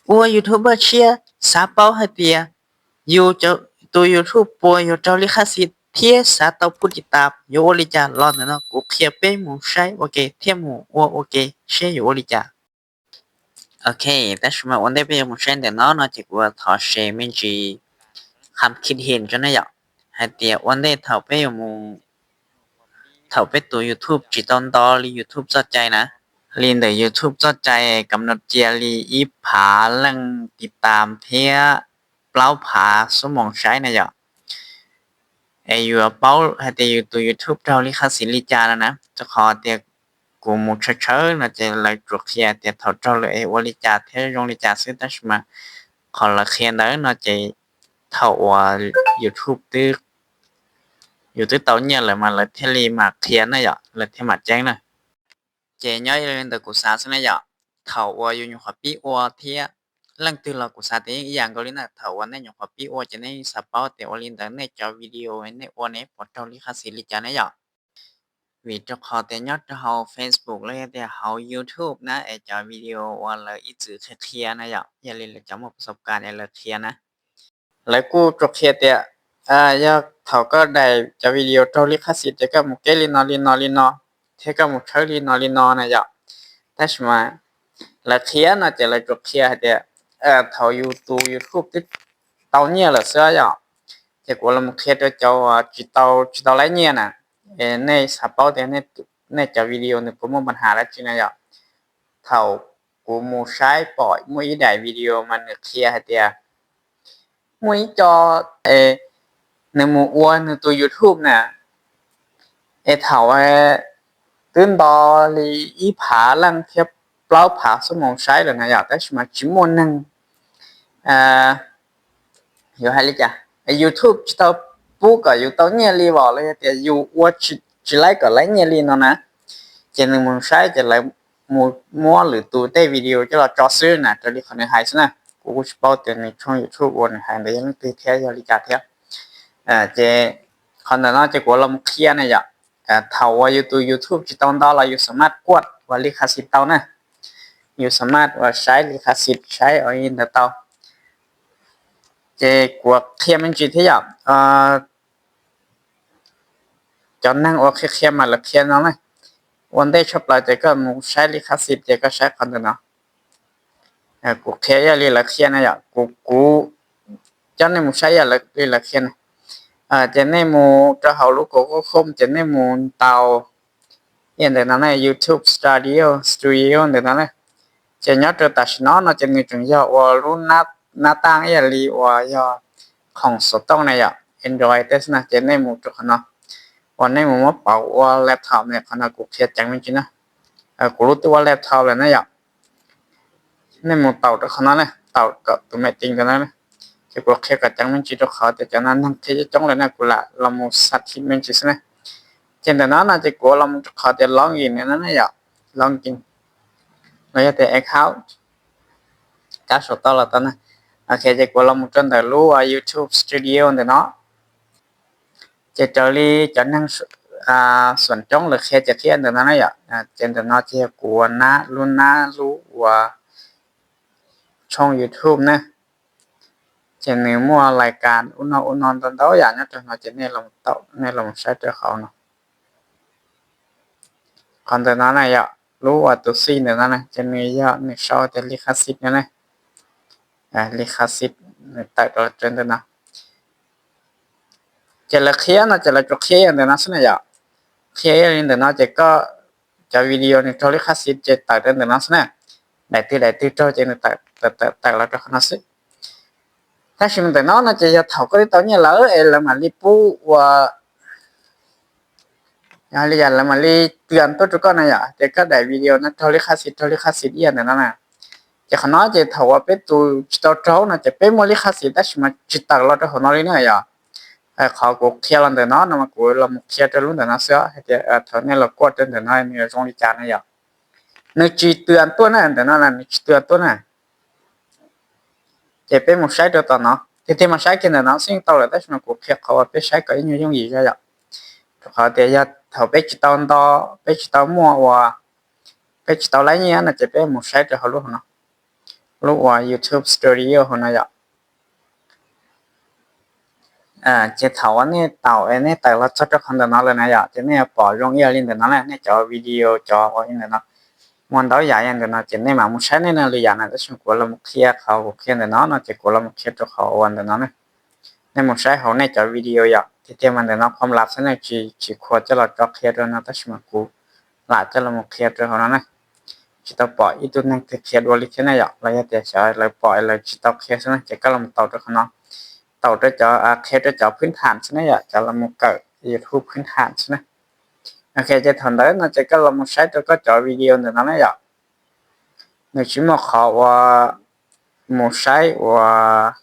ua YouTuber tshiab xav paub hais tias yus tus YouTube puas yuav raug li qhab xis thiab xav tau pub tiv tas yuav ua li cas los ntawm no kuv qhia peb mus saib ua ke thiab mus ua ua ke seb yuav ua li cas. Ok, tab sis mas ua ntej peb yuav mus saib ntawm no no ces kuv thov share me ntsis kham khit hin tso ne yom, hais tias ua ntej thaum peb yuav mus, thaum peb tus YouTube tsis tau nto li YouTube txoj cai na, li ntawm YouTube txoj cai kam no cia li ib phav leej tiv tam thiab plaub phav xuab moos saib na yom, es yuav paub hais tias yus tus YouTube raug li qhab xis li cas no na, rau qhov tias kuv mus tshawb tshawb no ces lawv tsuas qhia tias thaum raug lawm es ua li cas thiab zoo li cas xwb, tab sis mas qhov lawv qhia ntawd no ces thaum uas YouTube yus twb tau nyiaj lawm mas lawv thiaj li mam qhia na yom, lawv thiaj mam ceeb na. Ces nyob li ntawd kuv xav xwb na yom, thaum uas yus nyuam qhuav pib ua thiab leej twg los kuv xav tias yeej ib yam nkaus li na, thaum uas nej nyuam qhuav pib ua ces nej xav paub tias ua li ntawd nej cov video nej ua nej puas raug li qhab xis li cas ne yom. Vim rau qhov tias nyob rau hauv Facebook los yog tias hauv YouTube na es cov video uas lawv ib txwm qhia qhia na yom, yog li lawv cov muaj pov xov kas es lawv qhia na, lawv kuj tsuas qhia tias yog thaum koj daim cov video raug li qhab xis ces koj mus keb li no li no li no, thiab koj mus tshawb li no li no na yom. Tab sis mas lawv qhia no ces lawv tsuas qhia hais tias thaum yus tus YouTube twb tau nyiaj lawm xwb yom, ces kuv los mus qhia rau cov tsis tau, tsis tau laib nyiaj na, es nej xav paub tias nej cov video nws puas muaj npa nhas dab tsi na yom. Thaum kuv mus saib pom muaj ib daim video mas nws qhia hais tias muaj ib co nws mus ua nws tus YouTube na, es thaum twb nto li ib phav leej thiab plaub phav xuab moos saib lawm na yom, tab sis mas tsis muaj neeg, yuav hais li cas, YouTube tsis tau pub kom yus tau nyiaj li os, los yog tias yus ua tsis laib kom laib nyiaj li no na, ces nws mus saib ces lawv mus muab lwm tus tej video coj los tso xwb na, raws li qhov nws hais xwb na. Kuv kuj tsis paub tias nws tshooj YouTube uas nws hais ntawd yog leej twg thiab yog li cas thiab. Ces qhov ntawm no ces kuv los mus qhia na yom, thaum uas yus tus YouTube tsis tau nto los yus xam maj kuaj uas li qhab xis tau na, yus xam maj uas saib li qhab xis saib ua li ntawd tau. Ces kuv qhia me ntsis thiab yom, cov neeg uas qhia qhia mas lawv qhia no na, ua ntej tshaj plaws ces koj mus saib li qhab xis ces koj saib qhov ntawm no. Kuv qhia ib yam li lawv qhia na yom, kuv, kuv coj nej mus saib ib yam li lawv qhia na. Ces nej mus rau hauv lub Google Chrome ces nej mus ntaus ib yam ntawm no na, YouTube Studio, Studio ntawm no na. Ces nyob rau tam sim no no ces nws tseem yog ua lub nab, nab taj ib yam li uas yog khoom xov tooj na yom, Android tej xwb na, ces nej mus rau qhov no, uas nej mus muab pauv ua laptop na, qhov no kuv qhia ceev me ntsis na. Kuv lub twb ua laptop lawm na yom. Nej mus taus rau qhov no na, taus kom tus me tis ntawm no na. Ces kuv qhia kom ceev me ntsis rau qhov tias cov no neeg qhia coob coob lawm na, kuv lam los mus xa thib me ntsis xwb na. Ces ntawm no no ces kuv los mus rau qhov tias login ntawm no na yom, login los yog tias account, kab saum toj los tau na. Ok, ces kuv los mus rau ntawm lub YouTube Studio ntawm no. Ces raws li cov neeg xuam coob lawv qhia ces qhia ntawm no na yom. Ces ntawm no ces yog kuv ua nab, lub nab lub ua tshooj YouTube na. Ces nws muaj lais kas ub no ub no ntau ntau yam nyob rau no ces nej los saib rau hauv no. Qhov ntawm no na yom, lub uas tus xij ntawm no na ces nws yog nws sau tias li qhab xis no na. Li qhab xis, nws tawm rau ntawm no. Ces lawv qhia no ces lawv tsuas qhia ib yam ntawm no xwb na yom. Qhia ib yam li ntawm no ces koj cov video nws raug li qhab xis ces tawm rau ntawm no xwb na. Daim twg daim twg raug ces nws tawm los rau qhov no xwb. Tab sis mas ntawm no no ces yog thaum koj twb tau nyiaj lawm es lawv mam li pub ua, yog li yam lawv mam li tw tuaj rau koj na yom, tias koj daim video no raug li qhab xis, raug li qhab xis ib yam ntawm no na. Ces qhov no ces thaum uas peb tus tsis tau raug no ces peb muaj li qhab xis tab sis mas tsis tawm los rau hauv no li na yom. Qhov kuv qhia los ntawm no no mas kuv los mus qhia rau lub ntawm no xwb hais tias thaum nej los kuaj rau ntawm no nws yuav zoo li cas na yom. Nws tsis tw tuaj na, ntawm no nws tsis tw tuaj na. Ces peb mus saib rau tom no, tiag tiag mas saib kiag ntawm no xwb yeej tau lawm, tab sis mas kuv qhia qhov uas peb saib kom ib nyuag yooj yim zog yom. Rau qhov tias yog thaum peb tsis tau nto, peb tsis tau muaj uas peb tsis tau laib nyiaj no ces peb mus saib rau hauv lub hauv no. lub uas YouTube Studio hauv no yom. Ces thaum uas nej tau, nej tawm los txog rau qhov ntawm no lawm na yom, ces nej yuav pom zoo ib yam li ntawm no na, nej cov video cov uas ntawm no muaj ntau yam ntawm no, ces nej mam mus saib nej na lwm yam na, tab sis kuv los qhia qhov kuv qhia ntawm no no, ces kuv los qhia rau qhov uas ntawm no na. Nej mus saib hauv nej cov video yom, tiag tiag mas ntawm no qhov lam xwb ne, tsis, tsis khuav coj los tso qhia rau no, tab sis mas kuv lam coj los qhia rau hauv no na. Tsis tau pom ib tug neeg twg qhia dua li thiab na yom, los yog tias xyov lawv pom lawv tsis tau qhia xwb na, ces koj los tau rau qhov no, tau rau cov qhia rau cov phwb tham xwb na yom, cov los kawm YouTube phwb tham xwb na. Ok, ces thaum ntawd no ces koj los mus saib rau koj cov video ntawm no na yom. Nws tsis muaj qhov uas mus saib uas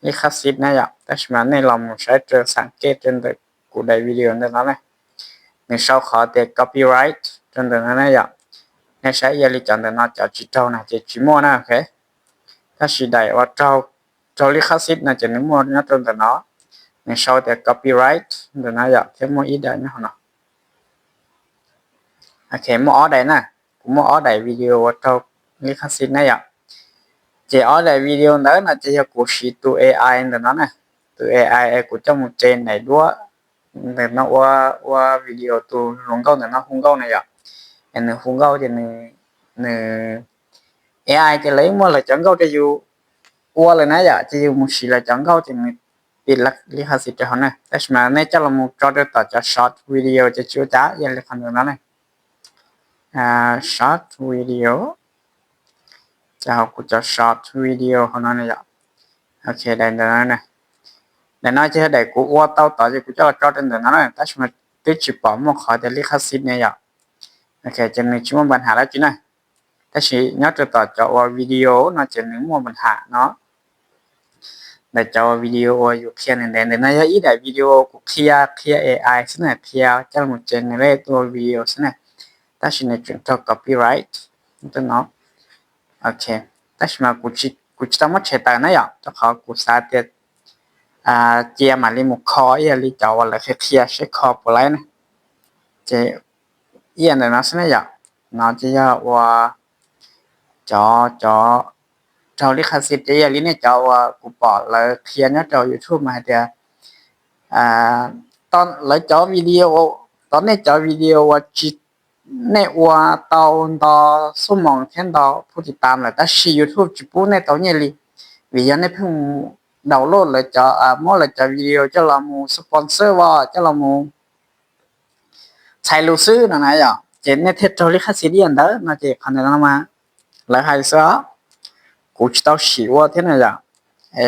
lij khab xib na yom, tab sis mas nej los mus saib rau xam kej rau ntawm kuv daim video ntawm no na. Nws sau qhov tias copyright rau ntawm no na yom. Nej saib ib yam li cov ntawm no cov tsis raug na ces tsis muaj na, ok. Tab sis daim uas raug lij khab xib no ces nws muaj nyob rau ntawm no. Nws sau tias copyright ntawm no yom, thiab muaj ib daim nyob hauv no. Ok, muaj ob daim na. Kuv muaj ob daim video uas raug lij khab xib na yom. Ces ob daim video ntawd no ces yog kuv siv tus A I ntawm no na. Tus A I es kuv coj mus tse daim duab ntawm no ua, ua video tus hluas nkauj ntawm no hu nkauj na yom. Es nws hu nkauj ces nws, nws A I ces lawv muaj lawv cov nkauj rau yus ua lawm na yom, ces yus mus siv lawv cov nkauj ces nws piv lij khab xib rau hauv na. Tab sis mas nej coj los mus tso rau tom cov short video ces tsis ua cas, ib yam li qhov ntawm no na. Short video, ces hauv kuv cov short video hauv no na yom. Ok, daim ntawm no, daim no ces yog daim kuv ua tau tod ces kuv coj los tso rau ntawm no na, tab sis mas twb tsis pom muaj qhov tias lij khab xib ne yom. Ok, ces nws tsis muaj npa nham dab tsi na. Tab sis nyob rau tom cov ua video no ces nws muaj npa nham no. Ntawm cov video uas yus qhia ntev ntev ntawm no yog ib daim video kuv qhia, qhia A I xwb na, qhia coj los mus tse nws lej tuaj video xwb na. Tab sis nws tseem raug copyright no. Ok, tab sis mas kuv tsis tau muab tshem tawm na yom, rau qhov kuv xav tias cia mam li mus kho ib yam li cov uas lawv qhia qhia seb kho puas laib na. Ces ib yam ntawm no xwb na yom. No ces yog ua cov, cov raug lij khab xib ces ib yam li nej cov uas kuv pom lawv qhia nyob rau YouTube mas hais tias lawv cov video, tom nej cov video uas tsis, nej ua tau nto xuab moos thiab nto phuj tiv tam lawm tab sis YouTube tsis pub nej tau nyiaj li, vim yog nej pheej download lawv cov, muab lawv cov video coj los mus sponsor os, coj los mus txhais lus xwb no na yom, ces nej thiaj raug lij khab xib ib yam ntawd no ces qhov ntawm no mas lawv hais xwb os. Kuv tsis tau sim ua thiab na yom.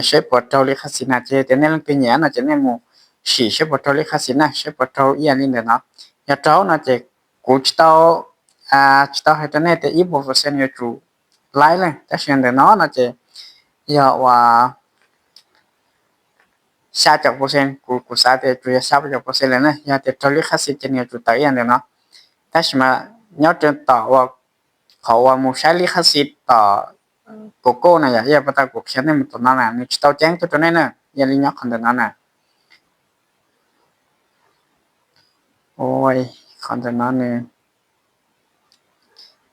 Seb puas raug lij khab xib na, ces tias nej leej twg nyiam no ces nej mus sim seb puas raug lij khab xib na, seb puas raug ib yam li ntawm no. Yog raug no ces kuv tsis tau, tsis tau hais rau nej tias ib puas percent yuav tsum laib leej, tab sis ntawm no no ces yog uas xya caum percent, kuv, kuv xav tias tsuas yog xya caum percent lawm na, yog tias raug lij khab xib ces nws yuav tsum tawm ib yam ntawm no. Tab sis mas nyob rau tom uas qhov uas mus saib lij khab xib tom Google na yom, ib yam li kuv qhia nej mus tom no na, nws tsis tau ceeb tuaj rau nej na, ib yam li nyob qhov ntawm no na. Qhov ntawm no nws,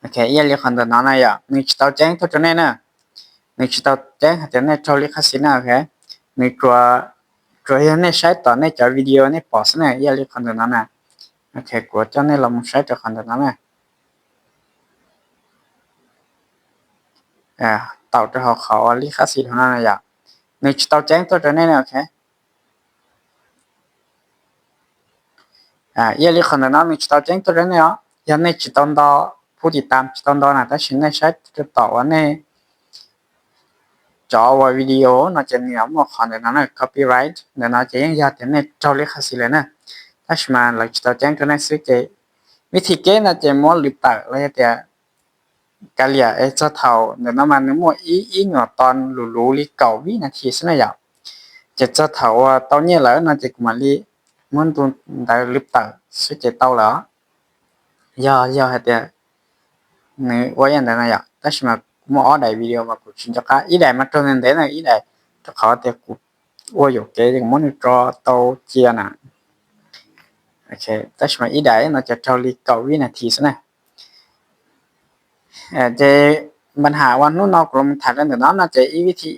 ok, ib yam li qhov ntawm no na yom, nws tsis tau ceeb tuaj rau nej na. Nws tsis tau ceeb hais tias nej raug lij khab xib na, ok. Nws tsuas, tsuas yog nej saib tom nej cov video nej pom xwb na, ib yam li qhov ntawm no na. Ok, kuv coj nej los mus saib rau qhov ntawm no na. Tau rau hauv qhov uas lij khab xib hauv no na yom, nws tsis tau ceeb tuaj rau nej na, ok. Ib yam li qhov ntawm no nws tsis tau ceeb tuaj rau nej os, yog nej tsis tau nto, phuj tiv tam tsis tau nto na, tab sis nej saib rau tom uas nej cov uas video no ces nws yuav muaj qhov ntawm no na, copyright ntawm no ces yeej yog tias nej raug lij khab xib lawm na. Tab sis mas lawv tsis tau ceeb rau nej xwb ces vij thij keb no ces muab lwv tawm los yog tias kav liam es txog thaum ntawm no mas nws muaj ib, ib nyuam ton luv luv li kaum vib nas this xwb na yom. Ces txog thaum uas tau nyiaj lawm no ces kuv mam li muab ntu ntawd lwv tawm xwb ces tau lawm. Yog, yog hais tias nws ua ib yam ntawd na yom, tab sis mas kuv muaj ob daim video mas kuv tsis nco qab, ib daim mas raug ntev ntev na, ib daim rau qhov tias kuv ua yuam kev kuv muab nws tso tau cia na. Tab sis mas ib daim no ces raug li kaum vib nas this xwb na. Ces Npa nham uas hnub no kuv los tham rau ntawm no no ces ib vib thi,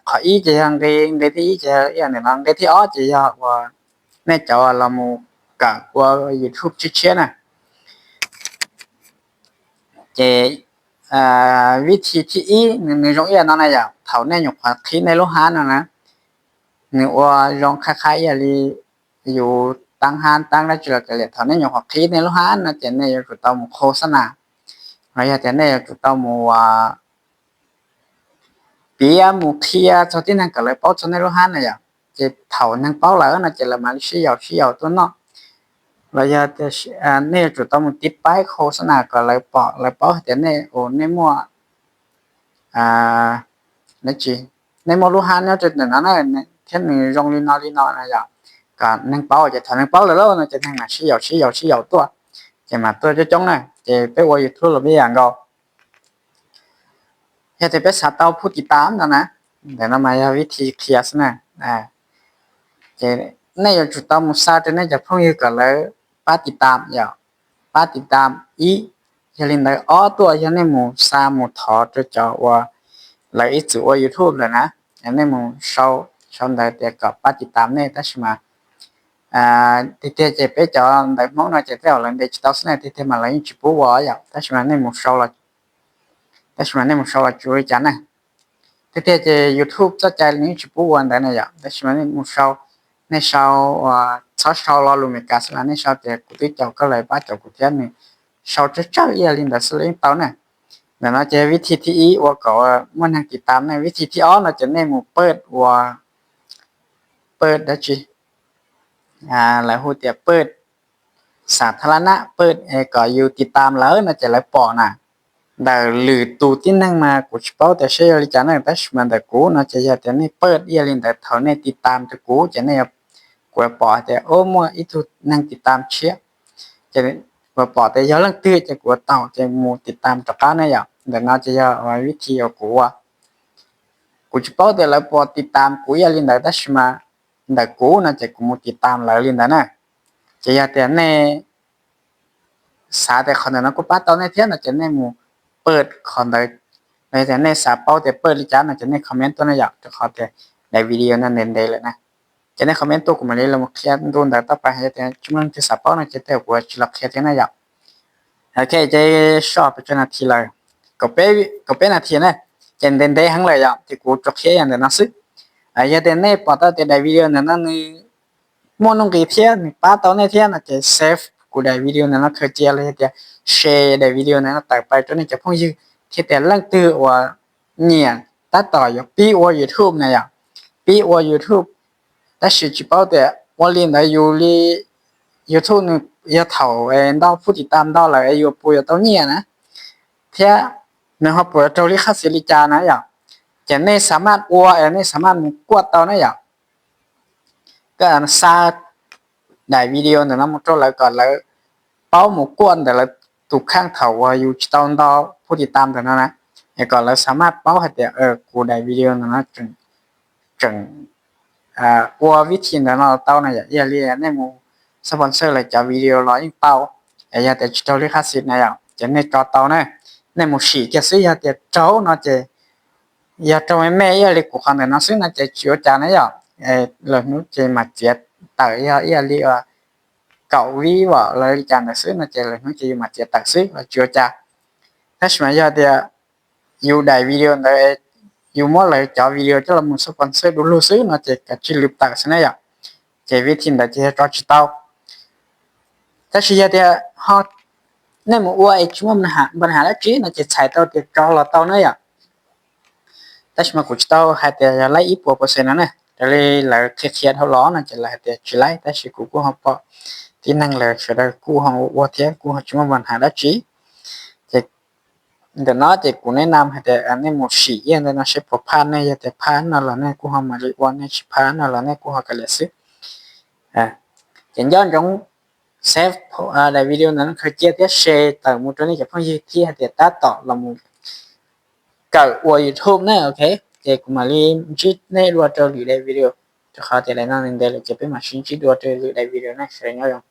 qhov ib ces yog nqe, nqe thib ib ces yog ib yam ntawm no, nqe thib ob ces yog uas nej cov los mus kawm ua YouTube tshiab tshiab na. Ces vib thi thib ib nws zoo ib yam no na yom, thaum nej nyuam qhuav qhib nej lub hab no na, nws ua zoo qhab qhab ib yam li yus taab hab taab dab tsi los kav liam, thaum nej nyuam qhuav qhib nej lub hab no ces nej yuav tsum tau mus khos xab nas, los yog tias nej yuav tsum tau mus piav mus qhia txog tib neeg kom lawv paub txog nej lub hab na yom. Ces thaum neeg paub lawm no ces lawv mam li sib yaum sib yaum tuaj noj, los yog nej yuav tsum tau mus tiv paib khos xab nas kom lawv pom lawv paub hais tias nej, nej muaj, nej muaj lub hab nyob rau ntawm no na, thiab nws zoo li no li no na yom, kom neeg paub. Ces thaum neeg paub lawm lauj no ces neeg mam sib yaum sib yaum sib yaum tuaj, ces mam tuaj coob coob na. Ces peb ua YouTube los peb yam nkaus. Yog tias peb xav tau phub tiv tam no na, ntawm no mas yog vib thi qhia xwb na. Ces nej yuav tsum tau mus xa rau nej cov phooj ywg kom lawv pab tiv tam yom, pab tiv tam ib. Yog li ntawd ob tuaj yog nej mus xa mus thov rau cov uas lawv ib txwm ua YouTube lawm na, nej mus sau, sau ntawv tias kom pab tiv tam nej, tab sis mas tiag tiag ces peb cov ntawv Hmoob no ces tej zaum lawv ntes tsis tau xwb na, tiag tiag mas lawv yeej tsis pub ua yom, tab sis mas nej mus sau, tab sis mas nej mus sau los tsis ua li cas na. Tiag tiag ces YouTube txoj cai nws yeej tsis pub ua ntawd na yom, tab sis mas nej mus sau, nej sau, txhob sau lo lus Meskas xwb los nej sau tias kuv twb caum koj lawm pab caum kuv thiab, nws sau tsawg tsawg ib yam li ntawd xwb los yeej tau na. Ntawm no ces vib thi thib ib ua kom muaj neeg tiv tam ne. Vib thi thib ob no ces nej mus pawj ua, pawj dab tsi, lawv hu tias pawj xav thab lab na, pawj kom yus tiv tam lawv no ces lawv pom na. Ntawm lwm tus tib neeg mas kuv tsis paub tias saib yog li cas na, tab sis mas ntawm kuv no ces yog tias nej pawj ib yam li ntawd, thaum nej tiv tam rau kuv ces nej, kuv pom hais tias muaj ib tug neeg tiv tam tshiab, ces kuv pom tias yog leej twg ces kuv ua tau ces mus tiv tam rov qab ne yom. Ntawm no ces yog vib thi uas kuv ua. Kuv tsis paub tias lawv puas tiv tam kuv ib yam li ntawd, tab sis mas ntawm kuv no ces kuv mus tiv tam lawv li ntawd na. Ces yog tias nej xav tias qhov ntawm no kuj pab tau nej thiab no ces nej mus pawj qhov ntawd. Los yog tias nej xav paub tias pawj li cas no ces nej comment tuaj na yom, rau qhov tias daim video no ntev ntev lawm na. Ces nej comment tuaj kuv mam li los qhia ntu ntawd tau pais, yog tias tsis muaj leej twg xav paub no ces tej zaum kuv tsis los qhia thiab na yom. Ok, ces soj pes tsawg nas this lawm? Kaum peb nas this na, ces ntev ntev heev lawm yom, ces kuv tsuas qhia yam ntawm no xwb. Yog tias nej pom tau tias daim video ntawm no nws muaj nuj nqis thiab nws pab tau nej thiab no ces save kuv daim video ntawm no khaws cia los yog tias share daim video ntawm no tawm pais rau nej cov phooj ywg, thiab tias leej twg uas nyiam tab tom yuav pib ua YouTube na yom, pib ua YouTube tab sis tsis paub tias ua li ntawd yus li YouTube nws yog thaum ntau phub tiv tam ntau lawm es yuav puas yuav tau nyiaj na, thiab nws ho puas yuav raug li qhab xis li cas na yom. Ces nej xav maj ua es nej xav maj mus kuaj tau na yom. Koj xa daim video ntawm no mus rau lawv kom lawv paub mus kuaj ntawm lawv tus kheej thaum uas yus tsis tau ntau phub tiv tam ntawm no na, es kom lawv xav maj paub hais tias kuv daim video ntawm no tseem ua vib thi ntawm no tau na yom. Ib yam li nej mus sponsor lawv cov video los yeej tau, es yog tias tsis raug li qhab xis na yom ces nej tso tau na, nej mus sim kiag xwb. Yog tias raug no ces, yog raug me me ib yam li kuv qhov ntawm no xwb no ces tsis ua cas na yom. Lwm hnub ces mam txiav tawm, yog ib yam li kaum vib los li cas ntawd xwb no ces lwm hnub ces yus mam txiav tawm xwb los tsis ua cas. Tab sis mas yog tias yus daim video ntawd yus muab lawv cov video coj los mus sponsor du lug xwb no ces kav tsij lwm tawm xwb na yom. Ces vib thi ntawd ces yog tso tsis tau. Tab sis yog tias ho nej mus ua es tsis muaj npa nham dab tsi no ces txhais tau tias tso los tau na yom. Tab sis mas kuv tsis tau hais tias yog laib ib puas percent no na, raws li lawv qhia qhia dhau los no ces lawv hais tias tsis laib, tab sis kuv kuj ho pom tib neeg lawv sawv daws kuj ho ua thiab kuj ho tsis muaj npa nham dab tsi. Ces ntawm no ces kuv neb nam hais tias nej mus sim ib yam ntawm no seb puas phaj, nej yog tias phaj no los nej kuj ho mam li ua, nej tsis phaj no los nej kuj ho kav liam xwb. Ces nco ntsoov save daim video ntawm no khaws cia thiab share tawm mus rau nej cov phooj ywg thiab hais tias tab tom los mus kawm ua YouTube na, ok. Ces kuv mam li ntsib nej dua rau lwm daim video, rau qhov tias daim no ntev lawm ces peb mam sib ntsib dua rau lwm daim video na, sawv daws nyob zoo.